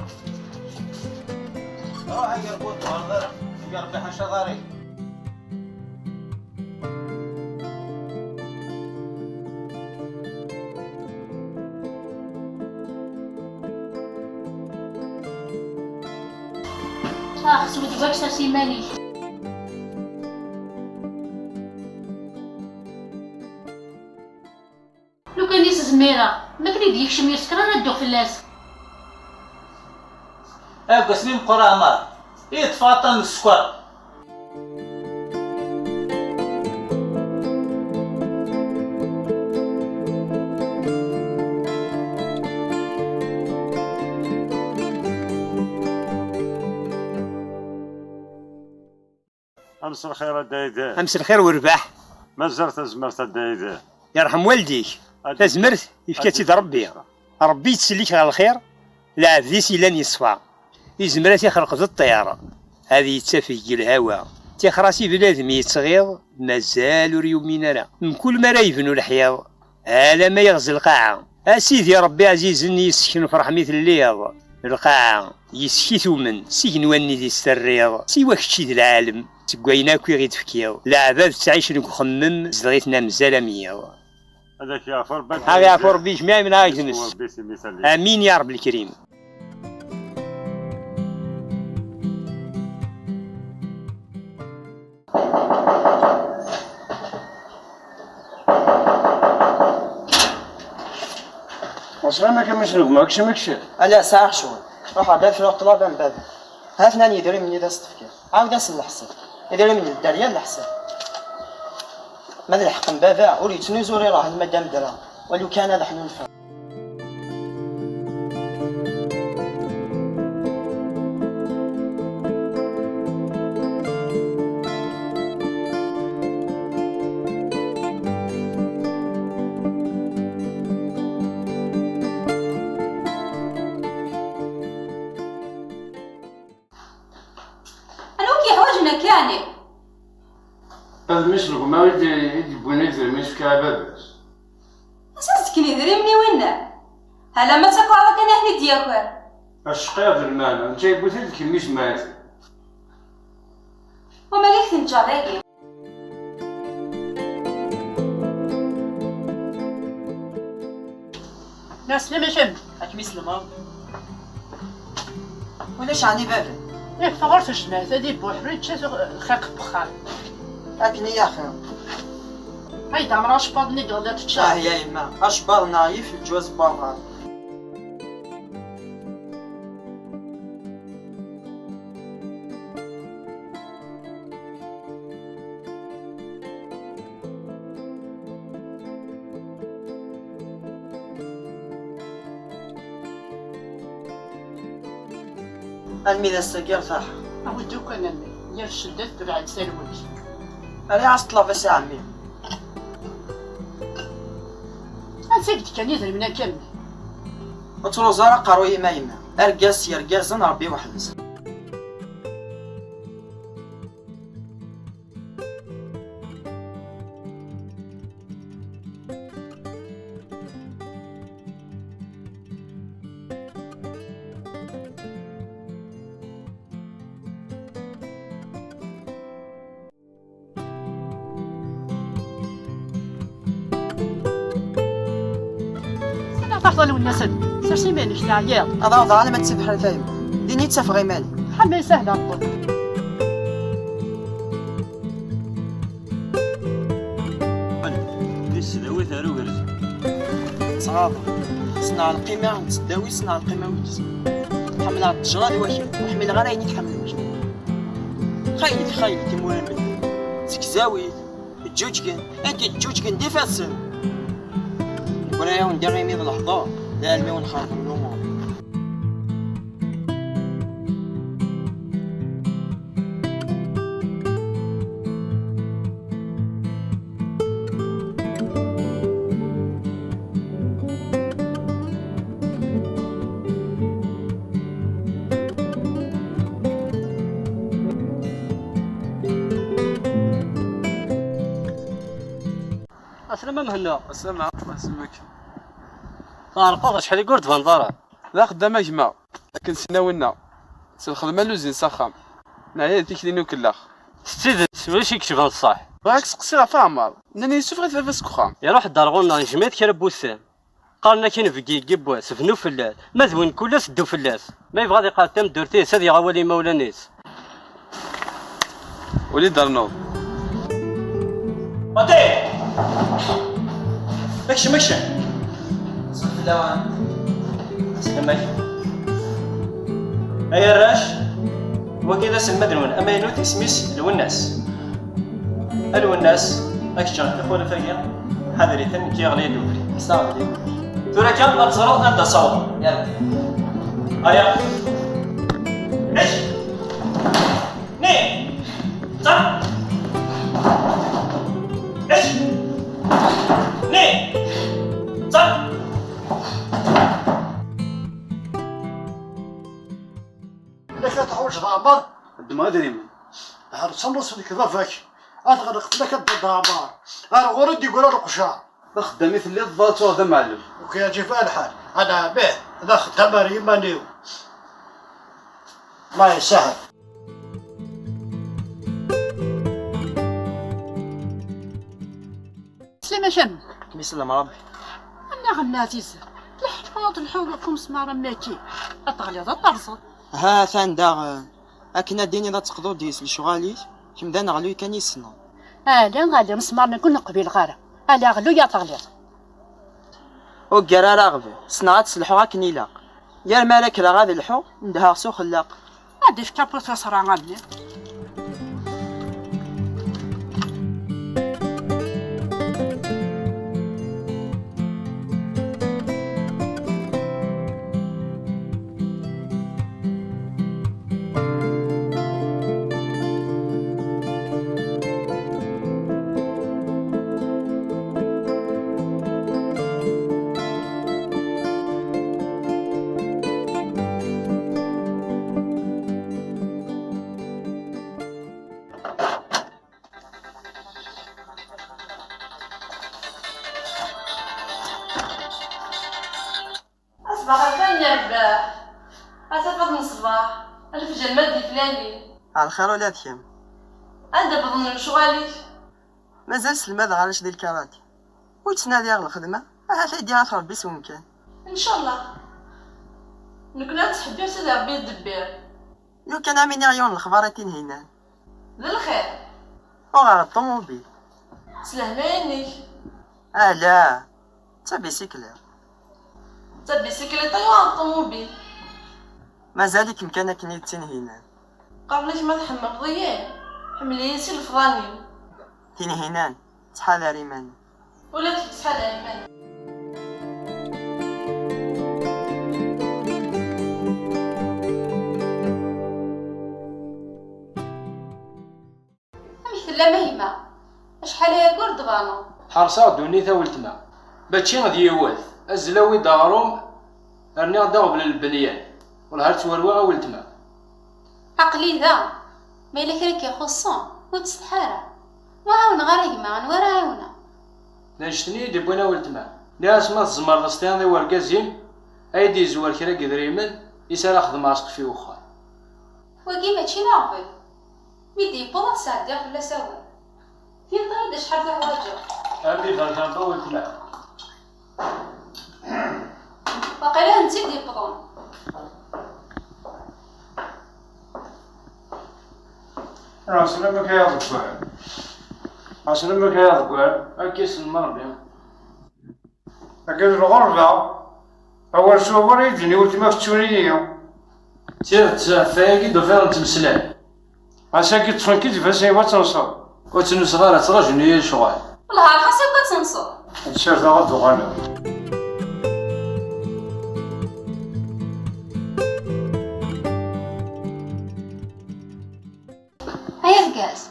Ruḥ ay arbu ur d-tuɣaleḍ ara, ay Ṛebbi ḥaca ḍari. Ax, swed wakes-as iman-ik. Lukan i s-zmireɣ, ma akken i d-yekcem yeskeṛ ara dduɣ fell-as. Aggas mi meqqer Ɛmer, i yeṭṭef aṭṭan n sskeṛ. Am s lxir a Dda Yidir. Am s lxir werbeḥ. Mazal tazmert a Dda Yidir. Yerḥem waldik. Ad tazmert yefka-tt-id Rebbi. Rebbi yettsellik ɣer lxir, lɛebd-is yellan yeṣfa. Izmer ad t-ixelq d ṭṭir, ad yettafeg deg lhawa. Tixer-as i bnadem yettɣiḍ, mazal ur yumin ara. Mkul mi ara yebnu lḥiḍ, alamma yeɣzi lqaɛa. A Sidi Ṛebbi ɛzizen, yessken f ṛṛeḥm i telliḍ. Lqaɛa, yes-k i tumen, s igenwan-nni d-is terriḍ. Siwa kečč i d lɛalem, seg wayen akk i ɣ-id-tefkiḍ. Leɛbad ttɛicen deg uxemmem, zedɣ-iten am zal am yiḍ. Ad ak-yeɛfu Ṛebbi. Ad ak-yeɛfu Ṛebbi jmiɛ imnaɣ gnes. Amin ya Ṛebbi lkrim. Wesɛan akka mi s-negma, kcem, kcem. Ala, sɛiɣ ccɣel. Ruḥeɣ-d ad fruɣ ṭṭlaba n baba. Ha-ten-an yidrimen-nni d as-tefkiḍ. Ɛawed-asen leḥsab. Idrimen n dderya n leḥsab. Ma d lḥeqq n baba, ur yettnuzu ur iṛeɛɛed ma ddan ddreɣ. Walu kan ad ḥnunfeɣ. Anwa i k-yeḥwaǧen akka ɛni? Ad mmi-s n gma i d- i d-yewwin idrimen yefka i baba-s. Ansa zedken idrimen i winna? Alamma d takerḍa kan i ten-id-yaker. Acqi d lmeɛna, netta yewwi-t-id d kemmi-s mɛifi. Wama i k-ten-ǧǧeɣ dagi? Nna Slima, kemm ad kem-islem. Ulac ɛni baba? Iffeɣ ɣer tejmaɛt, ad ibuḥru, yečča lxiq n wexxam. Akken i axir. Ay d amra acebbaḍ-nni i yella tečča. Ah ya yemma, acebbaḍ-nneɣ yif lǧwaz n waḍar. Almi d ass-agi rtaḥeɣ. Awi-d ukan almi, yir cceddat tebɛed talwit. Rriɣ-as ṭṭlaba-s i ɛemmi. Ansa i d-kkan idrimen akka mmi? Ur ttruẓ ara aqerruy-im a yemma. Argaz s yergazen, Rebbi weḥd-s. Anda tafeḍ a Lwennas? Sers iman-ik, teɛyiḍ. Ad awḍeɣ alama d tibḥirt-ayi. Din i ttafeɣ iman-iw. Ḥama isahel a Rebbi. Di tesdawit ar ugerz. Ttɣaḍen. Ssneɣ lqima n tseddawit, ssneɣ lqima n ugerz. Ḥemmleɣ ttejṛa d wakal, ur ḥmileɣ ara ayen i iḥemmel wakal. Xaylek, xaylek, imura n medden. Zegzawit, ǧǧuǧgen, akken ǧǧuǧgen d ifassen. Wala yawen diɣ imi d lehdur, d almi wen xerben lumuṛ. Aslama Mhenna. Aslama, aslama. Tɛerqeḍ acḥal i ur d-tbaneḍ ara. D axeddam a gma, akken sinna winna. S lxedma luzin s axxam. Neɛya di tikli n ukellax. S tidet, ulac i yecban ṣṣeḥ. Bɣiɣ ad k-seqsiɣ ɣef Ɛmer. Nnan-iyi yessufeɣ-it baba-s deg uxxam. Iruḥ-d ar ɣur-neɣ yejmeɛ-it kra n wussan. Qqaren akken bgi yebbi-s, bnu fell-as. Ma d win kul ass ddu fell-as. Ma yebɣa ad iqeɛɛed tameddurt-is, ad yaɣ awal i yimawlan-is. Uli d-ternuḍ. Ati! Kcem, kcem! Aslama-k. Ay arrac, wagi d aselmad-nwen amaynut, isem-is Lwennas. A Lwennas, ad kečč ixulef-agi, ḥader-iten, nekk yeɣli-d ubrid. Tura kan ad teẓreḍ anda ssawḍeɣ. Aya. Ečč! Ni! Ẓer! Ečč! Ni! Ẓer! Anda kra teḥwaǧeḍ a Ɛmer? Ddmeɣ idrimen. Ḥerṣ amuṣ deg baba-k. Ad ɣelqeɣ fell-ak a Dda Ɛmer. Ar ɣur-i d-yeggra leqjar. D axeddam i telliḍ, d tuɣ d amɛellem. Ur k-yeɛǧib ara lḥal. Ala, bih, d axeddam ar yiman-iw. Allah yesahel. Slama-k. Kem isellem Ṛebbi. Annaɣ-nni ɛziz, tleḥḥuḍ lḥuq ɣef umesmaṛ am wagi, ad teɣliḍ ad terẓeḍ. Ha, atan daɣ, akken ad d-tiniḍ ad teqḍuḍ deg-s lecɣal-ik, kemm d aneɣluy kan i tessneḍ. Ala, ala, amesmaṛ-nni ur neqbileɣ ara. Ala, aɣluy ad teɣliḍ. Ur ggar ara aɣbel, ssneɣ ad sselḥuɣ akken ilaq. Yar mi ara kkreɣ ad lḥuɣ, nedheɣ s uxellaq. Ad d-ifk appuṭu ṣṣra a mmi. Aṣbaḥ lxir yerbeḥ. Ata faḍ n ṣṣbeḥ, lefjer ma d-iflali. Ɛelxir ula d kemm. Anda wwḍen lecɣal-ik? Mazal selmadeɣ arrac di lkarati. Ur ttnadiɣ lxedma, ahat ad d-yaɣ Rebbi s umkan. Ncallah. Nekni ad ttḥebbiṛ Sidi Rebbi yeddebbiṛ. Lukan am iniɣ yiwen n lexbar a Tinhinan. D lxir. Uɣeɣ ṭumubil. S lehna-inek. Ala, d tabisikliṭ. D tabisikliṭ ay uɣeɣ ṭumubil. Mazal-ikem kan akken i d Tinhinan. Qqaren-ak ma tḥemmleḍ-iyi, ḥemmel-iyi si lefḍan-iw. Tinhinan, ttḥadar iman-im. Ula d kemm ttḥadar iman-im. Amek tellam a gma? Acḥal aya ur d-tbaneḍ. Ḥerṣeɣ ddunit a weltma. Mačči d yiwet. Azzel awi-d aɣrum, rniɣ-d aɣbel n lbenyan. Wellah ar ttwerwiɣ a weltma. Aql-i da. Ma yella kra i k-ixuṣṣen, ur ttsetḥi ara. Ur ɛawneɣ ara gma, anwa ara ɛiwneɣ? D annect-nni i d-iwwin a weltma. Nniɣ-as ma tzemreḍ ad s-tiniḍ i wergaz-im, ad yi-d-yezwer kra n yedrimen, is ara xedmeɣ aseqfi n uxxam. Wagi mačči d aɣbel. Mi d-yewweḍ ad sɛeddiɣ fell-as awal. Tiniḍ-iyi-d acḥal tuḥwaǧeḍ. Am iberdan a weltma. Waqila d netta i d-yewwḍen. Ɛeslama-k ay aḍeggal. Ɛeslama-k ay aḍeggal. Akka i s-nemmar Rebbi. Akka d lɣerba. Awal s wawal ay d-tenna weltma-k tettun-iyi. D tidet, ɣef wayagi d-ufiɣ nettmeslay. Ass-agi ṭṭfen-k-id ifassen-iw ad tenseḍ. Ur ttnuseɣ ara, ttraǧun-iyi lecɣal. Wellah, xas akk ad tenseḍ. Ad ssardeɣ ad d-uɣaleɣ. Ay argaz,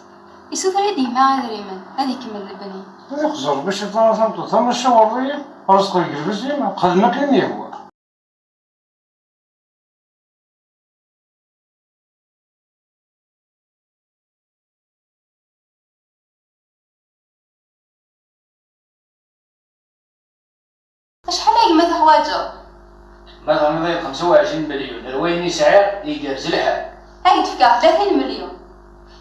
isufer-iyi-d yemma idrimen, ad ikemmel lebni. Ay xẓer, bac iṭara tameṭṭut, ama ssiweḍ-iyi, rẓeq deg lbezim, xdem akken yehwa. Acḥal a gma tuḥwaǧeḍ? Ma tɣenniḍ-iyi xemsa u ɛecrin melyun, ar wayen i sɛiɣ, igerrez lḥal. Ad k-d-fkeɣ tlatin melyun.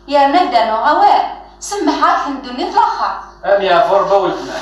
Yerna ad d-rnuɣ awal, semmeḥ-ak n ddunit laxert. Am yeɛfu Rebbi a weltma.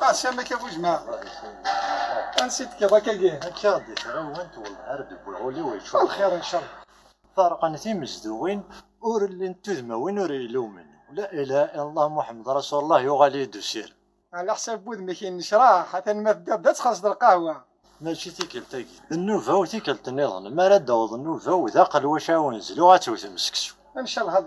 Ɛassama-k a bu jmaɛ. Ansi d-tekkiḍ akkagi? Akka d tɣiwant, wellah ar d-wwiɣ ul-iw yeččur. Lxir incallah. Ferqen timezduɣin, ur llint tudmawin ur ilumen. La ilaha illallah Muḥemmed Rasulullah yuɣal-iyi-d usir. Ɛla ḥsab wudem-ik yennecraḥ, atan ma teddiḍ-d ad txellṣeḍ lqahwa. Mačči tikkelt-agi. D nnuba-w tikkelt nniḍen. Mi ara d-taweḍ nnuba-w d aqelwac a wen-zluɣ ad tewtem seksu. Incallah ad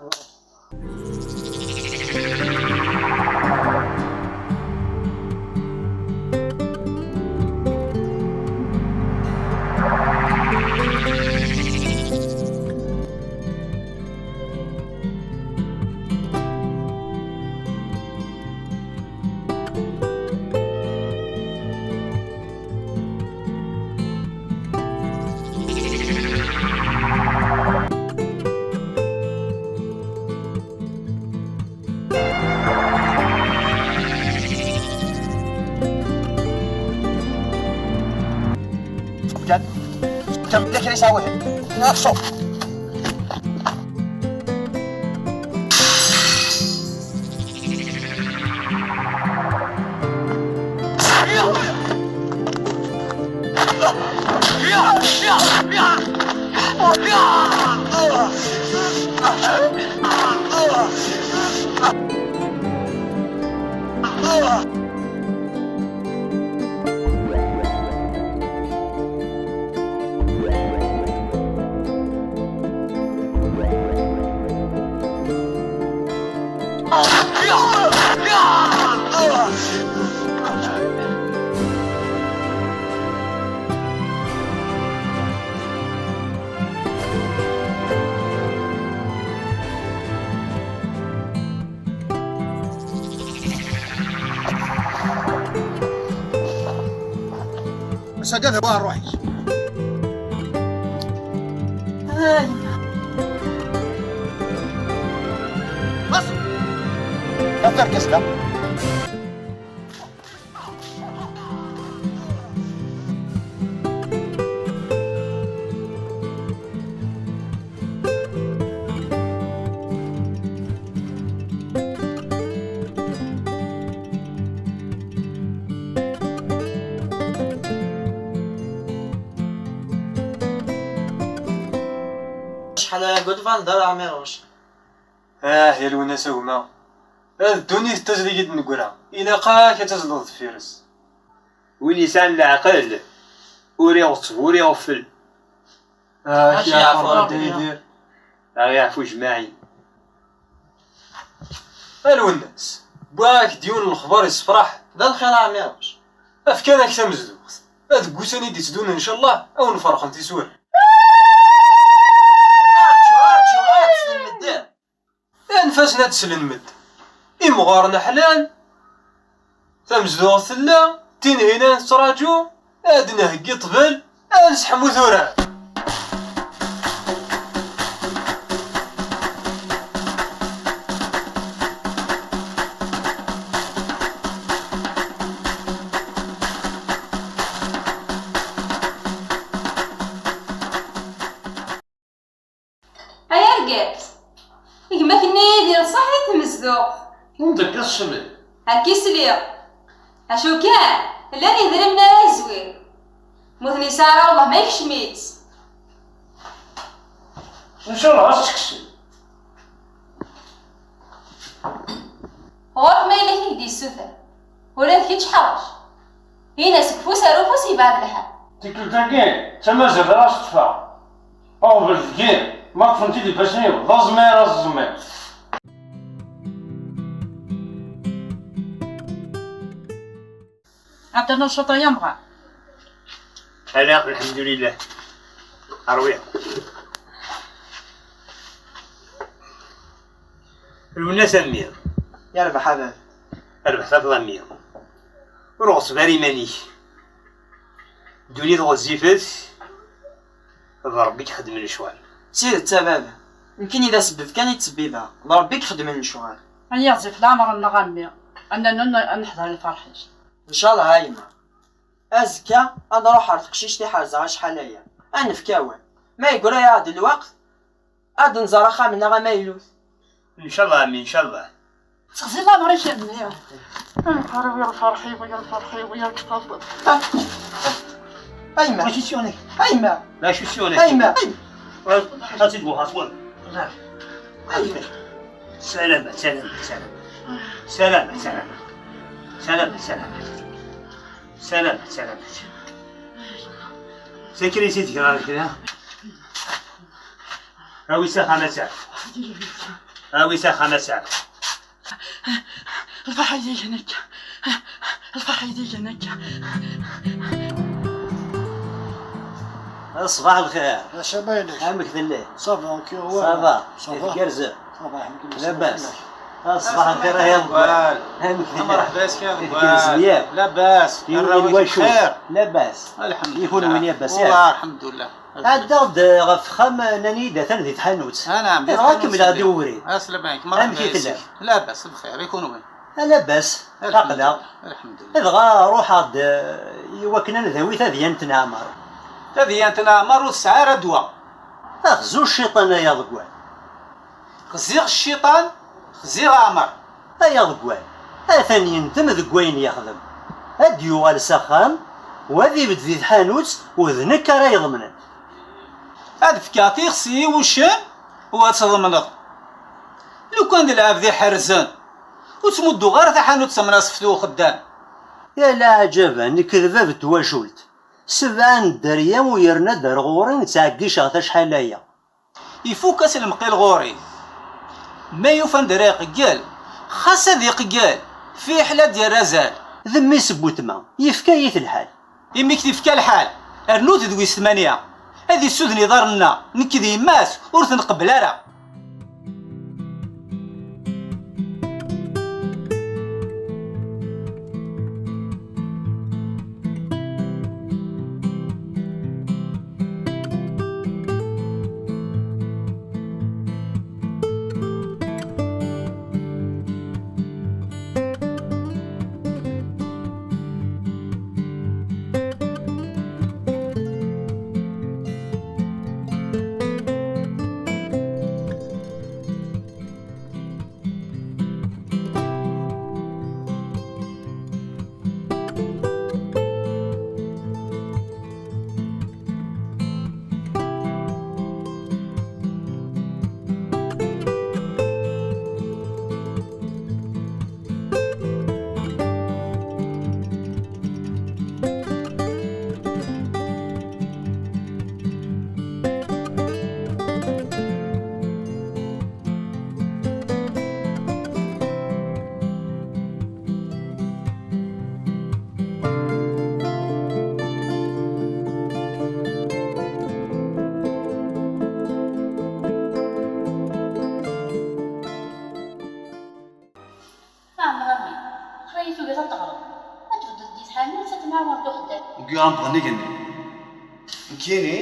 Kan, kan, kan, kan, kan, kan, kan, kan, Ass-agi ad awiɣ ṛṛuḥ-ik. Ay. Bas. Ata argaz da. Acḥal aya deg udfar n Dda Ɛmiruc. Ah, ya Lwennas a gma. A ddunit d tazrigit n ugra. Ilaq-ak ad tazleḍ deffir-s. Win yesɛan leɛqel, ur iɣetteb, ur iɣeffel. Ah, ad k-yeɛfu Ṛebbi. Ad k-yeɛfu Ṛebbi. Ad ɣ-yeɛfu jmaɛin. A Lwennas, wwiɣ-ak-d yiwen n lexbar yessefraḥ. D lxir a Ɛmiruc. Efk-aneɣ tamezduɣt. Ad deg wussan i d-itteddun, ncallah, ad wen-ferqen tisura. Arǧu, arǧu, ad teslen medden. Anef-asen ad slen medden. Imɣaren ḥlan, tamezduɣt tella, Tinhinan tettraǧu, ad d-nheggi ṭṭbel, ad nesseḥmu tura. Ay argaz, gma-k-nni Yidir ṣṣeḥ di tmezduɣt. Anda akka tecliḍ? Akka i sliɣ. Acu kan, llan yedrimen ara yezwir. Ma ur ten-yesɛi ara, wellah ma yekcem-itt. Ncallah ad tt-tekkseḍ. Ɣur-k ma yella k-id-yessuter. Ula d kečč ḥerṛec. Ini-as seg ufus ar ufus yebɛed lḥal. Tikkelt-agi d tamazirt ara s-ṭṭfeɣ. Aɣbel deg-i, ma ṭṭfen-t-id ifassen-iw, d aẓmi ara ẓẓmiɣ. Ɛebdalla, ncaṭ ay amɣar. Ala, lḥemdulillah. Rwiɣ. Lwennas a mmi. Yerbeḥ a baba. Rbeḥ tafeḍ a mmi. Ur ɣeṣṣeb ara iman-ik. Ddunit ɣezzifet, d Ṛebbi i ixeddmen lecɣal. D tidet a baba. Nekkini d asebbeb kan i ttbibbeɣ. D Ṛebbi i ixeddmen lecɣal. Ay iɣzif leɛmer-nneɣ a mmi. Ad nanna ad neḥḍer lferḥ-ik. Ncallah a yemma. Azekka ad nruḥ ɣer teqcict i ḥerzeɣ acḥal aya. Ad nefk awal. Ma yeggra-yaɣ-d lweqt, ad nẓer axxam-nneɣ amaynut. Ncallah a mmi, ncallah. Ttexzi lamer i k-nniɣ. Ay, lferḥ-iw, ya lferḥ-iw, ya lferḥ-iw, ya lferḥ-iw. A yemma. Acu s-yuɣen-ak? A yemma. D acu s-yuɣen-ak? A yemma. Ad tt-id-buḥeɣ s wul. A yemma. Salamat, salamat, salamat. Salamat, salamat. Salamat, salamat. Salamat, salamat. Sakrin si tgeɣ kra. Awi s axxam a Sɛid. Awi s axxam a Sɛid. Lferḥ ay d-igan akka. Lferḥ ay d-igan akka. Ṣbaḥ lxir. Acu ma yelli? Amek telliḍ? Ça va, ok, ouais. Ça va? Ça va? Tgerrzeḍ? Ça va, alḥemdulillah. Labas? Ṣbaḥ lxir a Yaḍeggwan. Amek telliḍ? Mṛeḥba yis-k a Yaḍeggwan. Tgerrzeḍ yakk? Labas. Arraw-ik bxir? Labas. Alḥemdulillah. I kunwi labas yakk? Wallah, alḥemdulillah. Ɛeddaɣ-d ɣef uxxam, nnan-iyi-d atan di tḥanut. Anɛam, di tḥanut. Dɣa kemmleɣ-d i ubrid. Amek i tellam? Labas, bxir, i kunwi? A labas, aql-aɣ. Alḥemdulillah. Dɣa ruḥeɣ-d, eh, i wakken ad d-awi tadyant n Ɛmer. Tadyant n Ɛmer ur tesɛi ara ddwa. Axzu cciṭan ay aḍeggal. Xziɣ cciṭan, xziɣ Ɛmer. Ay aḍeggal, atan yendem deg wayen yexdem. Ad d-yuɣal s axxam, u ad ibedd di tḥanut, u d nekk ara iḍemnen. Ad fkeɣ tixsi i wuccen, u ad tḍemneḍ. Lukan d lɛebd iḥerzen, ur ttmudduɣ ara taḥanut s tmenaseft i uxeddam. Ya leɛǧaba, nekk d bab n twacult. Sebɛa n dderya u yerna-d ar ɣur-i ttɛeggiceɣ-t acḥal aya. Ifuk-as lemqil ɣur-i. Ma yufa anda ara iqeggel, xas ad iqeggel, fiḥel ad d-yerr azal. D mmi-s n wetma, yefka-yi-t lḥal. Imi k-t-ifka lḥal, rnu-t d wis tmanya. Ad issuden iḍarren-nneɣ, nekk d yemma-s, ur t-nqebbel ara. Ɛmer a mmi, xrayi tugiḍ ad teɣreḍ. Ad tbeddeḍ di tḥanut, ad temɛawaneḍ uxeddam. Deg uɣanbeḍ nnig-nni. Nekkini,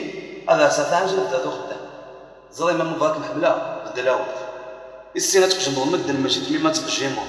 ad rseɣ taɛemt ad bdeɣ uxeddam. Ẓriɣ ma mubɣa kem-ḥemmleɣ, beddel awal. Issin ad tqejjmeḍ medden, mačči d mi ma ttqejjimeḍ.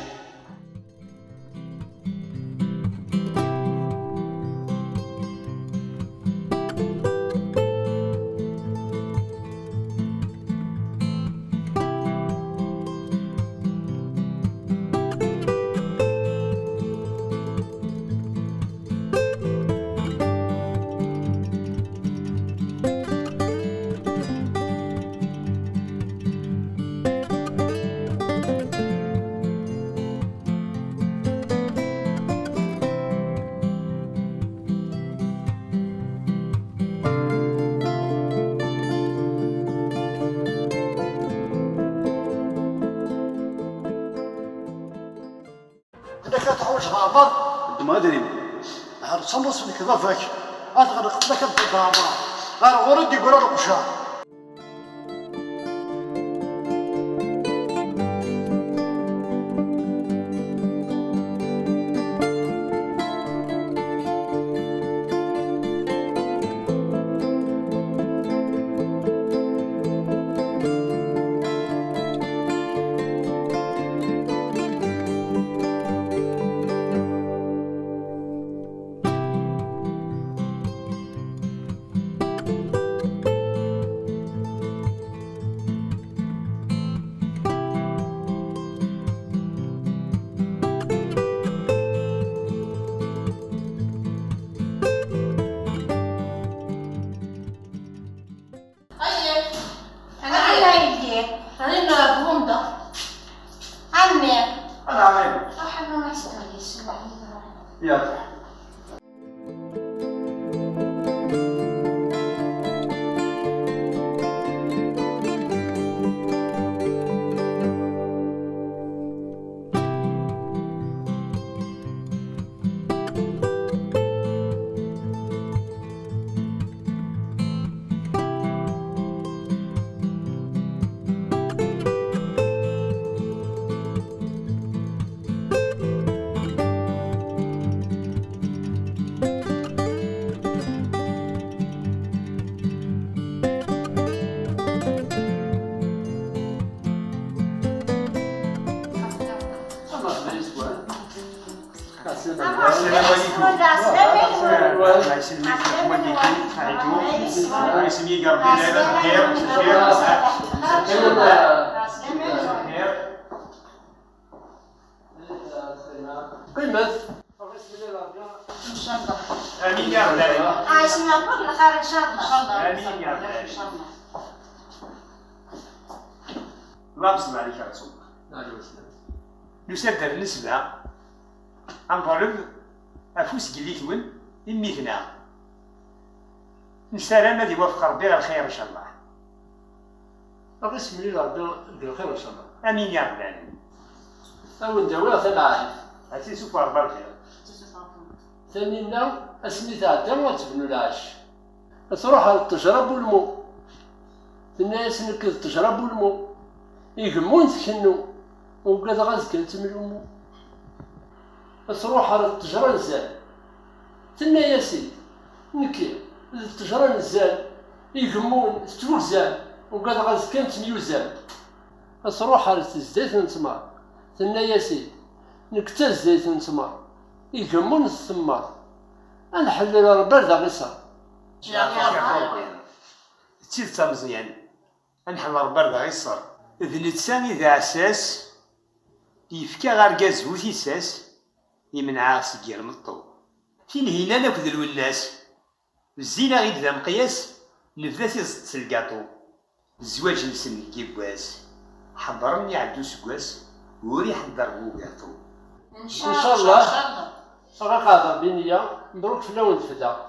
Anda kra teḥwaǧeḍ a Ɛmer? Ddem adrim. Ɛer d tamẓ-nnek baba-k. Ad ɣelqeɣ fell-ak a Ɛmer. Ar ɣur-i d-yeggran uqjar. Agi, ɣer Buɣemda. Ɛemmi. Ana ɛemmi. Ruḥ a Mass Tunis. Yalla. السلام عليكم. السلام عليكم. الله يسلمك. السلام عليكم. الله يسلمك. ربي يجعلك بخير. بخير. قيمة. إن شاء الله. آمين يا رب العالمين. عايشين نقول الخير إن شاء الله. آمين يا رب العالمين. إن شاء الله. اللهم صل عليك يا رسول الله. عليه وسلم. Nusa-d ar nesba ad nḍleb afus n yelli-twen i mmi-tneɣ. Nessaram ad iwafeq Rebbi ɣer lxir, ncallah. Ad ɣ-issemlil Rebbi deg lxir, ncallah. Amin ya Rabbal Alamin. Ad wen-d-awiɣ tamɛayt. Ad tt-isufeɣ Rebbi ɣer lxir. Taninna, asmi tɛedda ad tebnu lɛecc. Ad truḥ ɣer ṭṭejra n wulmu. Tenna-yas: "Nekk d ṭṭejra n wulmu. Igemmun tkennu, ugadeɣ azekka ad temlummu." Ad truḥ ɣer ṭṭejra n zzan. Tenna-yas-id: "Nekk d ṭṭejra n zzan, igemmun tettwegzan, ugadeɣ azekka ad temyuzan." Ad truḥ ɣer tezdayt n ttmer. Tenna-yas-id: "Nekk d tazdayt n ttmer, igemmun ttemmer. Ad nḥellel Rebbi ar d aɣ-iṣer." D tidet a Meẓyan, ad nḥellel Rebbi ar d aɣ-iṣer. D netta i d aɛessas, yefka argaz bu tissas, imenɛ-aɣ seg yir meṭṭu. Tinhinan akked Lwennas, zzin-aɣ-id d ameqyas, nebda tiẓeṭ s lgaṭu. Zzwaǧ-nsen deg yiwwas, ḥeḍren iɛedda useggas, ur iḥedder bugaṭu. Ncallah. Ncallah. Ɣaqeɛ Rebbi nniya, mebruk fell-awen tefda.